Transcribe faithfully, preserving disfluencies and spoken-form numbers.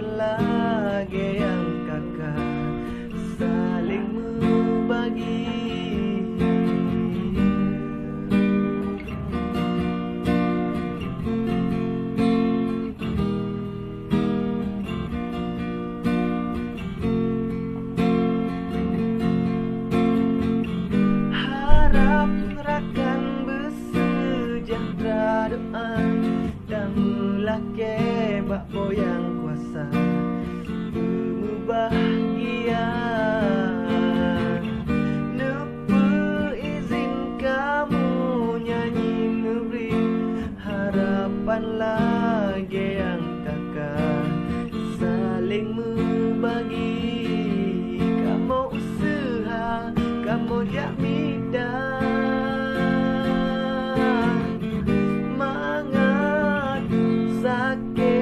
lagée nyang ka-ka saléng meubagi. Harab rakan beuseujahteura doa, tameulakée bak Po Nyang Kuasa, peumubahgia. Neupeu izin kamoe nyanyi neubri harapan lagée nyang ka-ka saléng meubagi. Kamoe useuha, kamoe jak mita mangat sakét